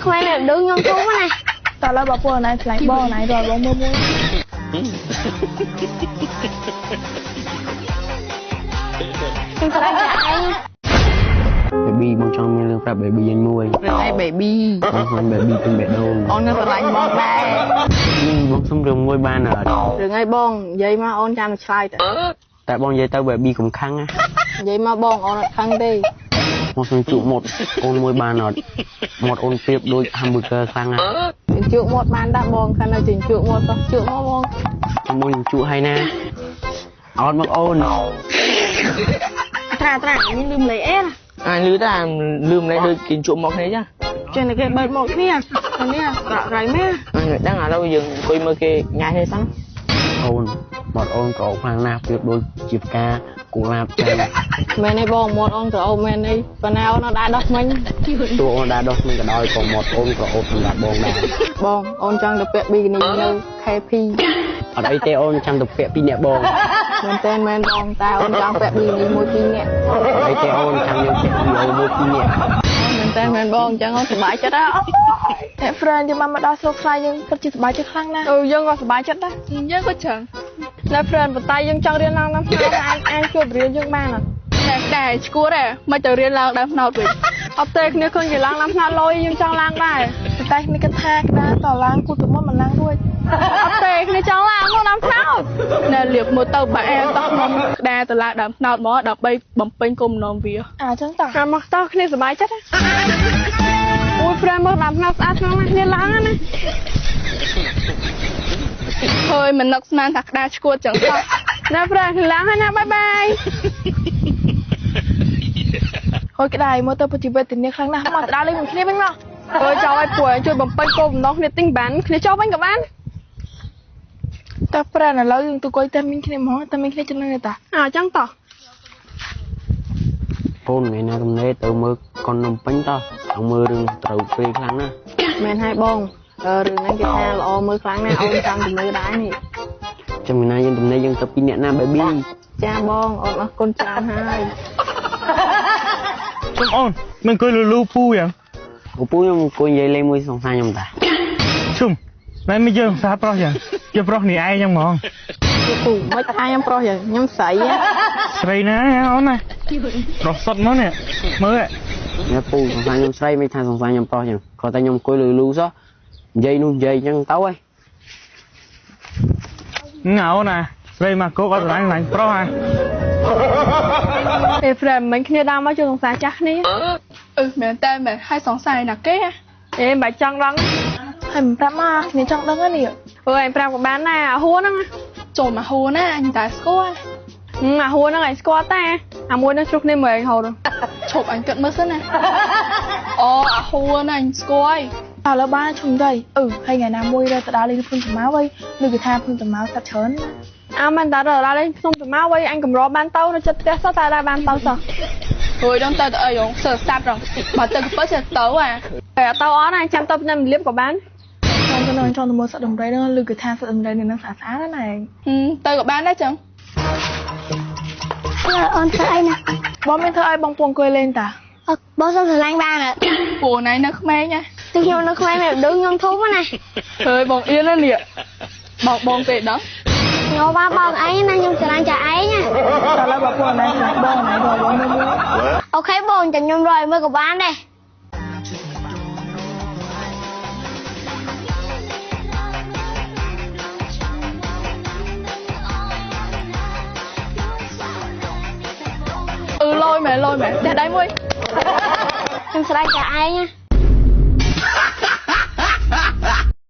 នៅក្មេងមិនដឹងខ្ញុំធំណា តើឡើយបើពួកណៃថ្លៃបងណៃរកបងមើលមួយ ខ្ញុំស្រឡាញ់ចាឯង baby បងចង់មានរឿងប្រាប់ baby យ៉ាងមួយ រឿងអី baby? បងខ្ញុំ baby ពេញបេះដូង អូននៅស្រឡាញ់បងដែរ នេះបងសុំរឿងមួយបានអត់? រឿងអីបងនិយាយមកអូនចាំឆ្លើយតើ តែបងនិយាយទៅ baby កុំខឹងណា និយាយមកបងអូនអត់ខឹងទេ មកសុំជក់មាត់អូនមួយបានអត់មាត់អូនប្រៀបដូច hamburger ខ្លាំងណាស់ ជញ្ជក់មាត់បានដែរបងខាងនៅជញ្ជក់មាត់តោះជក់មកបង ចាំបងជញ្ជក់ឲ្យណាអត់មកអូន ត្រាត្រានេះលឺម្លេះអេណា អញលឺតែលឺម្លេះដូចគេជក់មកគ្នាចា ចេះតែគេបើកមកគ្នានេះក្រក់ក្រៃមែន អញមិនដឹងឥឡូវយើងអង្គុយមើលគេញ៉ាំទេសិន អូនមាត់អូនក្រអូបខ្លាំងណាស់ប្រៀបដូចជាផ្កាកុលាបចឹង មែនទេបងមាត់អូនក្រអូបមែនទេប៉ុន្តែអូនអត់ដែរដោះមិញ តួអូនដែរដោះមិញក៏ដោយក៏មាត់អូនក្រអូបសម្រាប់បងដែរ បងអូនចង់ទៅពាក់ប៊ីគីនីនៅ KP អត់អីទេអូនចាំទៅពាក់ពីរនាក់បង មែនទេមែនបងតែអូនចង់ពាក់ប៊ីគីនីមួយពីរនាក់ អត់អីទេអូនចាំយើងពាក់វីដេអូមួយពីរនាក់ មែនទេមែនបងអញ្ចឹងអូនសប្បាយចិត្តហ៎ តែ friend យើងបានមកដល់ស្រុកខ្លាយយើងពិតជាសប្បាយចិត្តខ្លាំងណាស់ អឺយើងក៏សប្បាយចិត្តដែរយើងក៏ចឹងណែ friend ប៉ុន្តែយើងចង់រៀនឡើងដើមផ្នោតអាចជួយបរៀនយើងបានអត់តែតែឈួតដែរមិនទៅរៀនឡើងដើមផ្នោតវិញអត់ទេគ្នាឃើញគេឡើងដើមផ្នោតលយយើងចង់ឡើងដែរ ប៉ុន្តែគ្នាគិតថាក្តារតឡើងគូទៅមុនមិនឡើងរួច អត់ទេគ្នាចង់ឡើងមកដើមផ្នោតណែលៀបមើលទៅបាក់តោះមកក្តារទៅឡើងដើមផ្នោតមកដើម្បីបំពេញគោលបំណងវា អាចឹងតោះ ចាំមកតោះគ្នាសប្បាយចិត្តអូយ friend មកដើមផ្នោតស្អាតខ្លាំងណាស់គ្នាឡើងណាហើយមិននឹកស្មានថាក្តារឈួតចឹងសោះណា friend ឡើងហើយណាបាយបាយ ហើយក្តារមើលទៅពិតជាវេទនាខ្លាំងណាស់មកដើរលេងមួយគ្នាវិញមក អើយចោលឲ្យពួកឯងជួយបំពេញគោលបំណងគ្នាទិញបានគ្នាចោលវិញក៏បាន តើ friend ឥឡូវយើងទៅអង្គុយតែមានគ្នាហ្មងតែមានគ្នាចំណេញទេតា អើចឹងតោះ អូនថ្ងៃណាទំនេរទៅមើលកុននំពេញតោះចង់មើលរឿងត្រូវពេលខ្លាំងណាស់ មែនហើយបងរឿងហ្នឹងគេថាល្អមើលខ្លាំងណាស់អូនចង់ទៅមើលដែរនេះ ចាំថ្ងៃណាយើងទំនេរយើងទៅពីរនាក់ណា baby ចាបងអូនអរគុណច្រើនហើយ ជុំអូនមិនអង្គុយលូលូពូយ៉ាង ពូខ្ញុំអង្គុយនិយាយលេងមួយសង្សារខ្ញុំតា ជុំណែមិនយើងសង្សារប្រុសយ៉ាងជាប្រុសនេះឯងយ៉ាងហ្មង ពូមិនថាខ្ញុំប្រុសយ៉ាងខ្ញុំស្រី ស្រីណាអូនណាប្រុសសុតមកនេះមើល នេះពូសង្សារខ្ញុំស្រីមិនថាសង្សារខ្ញុំប្រុសយ៉ាងគាត់តែខ្ញុំអង្គុយលូលូសោះនិយាយនោះនិយាយអញ្ចឹងទៅហី ងៅណាស្រីមកគោកអត់ស្រឡាញ់ឡាញ់ប្រុសហ่ะ អេ friend មិនគ្នាដើមមកជួយសង្សារចាស់គ្នាអឺមែនតែមែនហើយសង្សារណាគេអេមិនបាច់ចង់ដឹង ហើយមិនប្រាប់មកគ្នាចង់ដឹងហ្នឹងនេះ អើឯងប្រាប់ក៏បានដែរអាហួរហ្នឹងចូលមកហួរណាអញតែស្គាល់អាហួរហ្នឹងឯងស្គាល់តាអាមួយហ្នឹងជ្រុះគ្នាមើលឯងហូតឈប់អញគិតមើលសិនណាអូអាហួរហ្នឹងអញស្គាល់ ឥឡូវបានឈុំទៅអឺហើយថ្ងៃណាមួយរើទៅដើរលេងភ្នំតាម៉ៅហើយឬគេថាភ្នំតាម៉ៅសត្វច្រើន អើមិនតារើដើរលេងភ្នំតាម៉ៅហើយអញកម្របានទៅនៅចិត្តផ្ទះសោះតែដើរបានទៅសោះហើយដល់ទៅទៅអីហងសើសាប់រងបើទៅកពើចេះទៅអាតែទៅអត់អញចាំទៅនៅលៀបក៏បាន ចង់ទៅចង់ទៅមើលសត្វដំរីហ្នឹងឬគេថាសត្វដំរីនៅហ្នឹងស្អាតស្អាតណាស់ឯង ទៅក៏បានដែរចឹង អូនធ្វើអីណា បងមានធ្វើឲ្យបងពងអង្គុយលេងតា អត់បងសុំស្រឡាញ់បានអត់ ពូណៃនៅក្មេងណា ទោះខ្ញុំនៅក្មេងមិនដឹងខ្ញុំធំណា ហើយបងអៀនណានេះបងបងទេដឹង ខ្ញុំបានបងឯងណាខ្ញុំស្រឡាញ់ចាឯងណា តើឡើយបងពូណៃស្រឡាញ់បងណៃបងបងមើលមួយ អូខេបងចាំខ្ញុំរកឲ្យមើលក៏បានដែរ អឺលយមែនលយមែនផ្ទះដៃមួយ ខ្ញុំស្រឡាញ់ចាឯងណា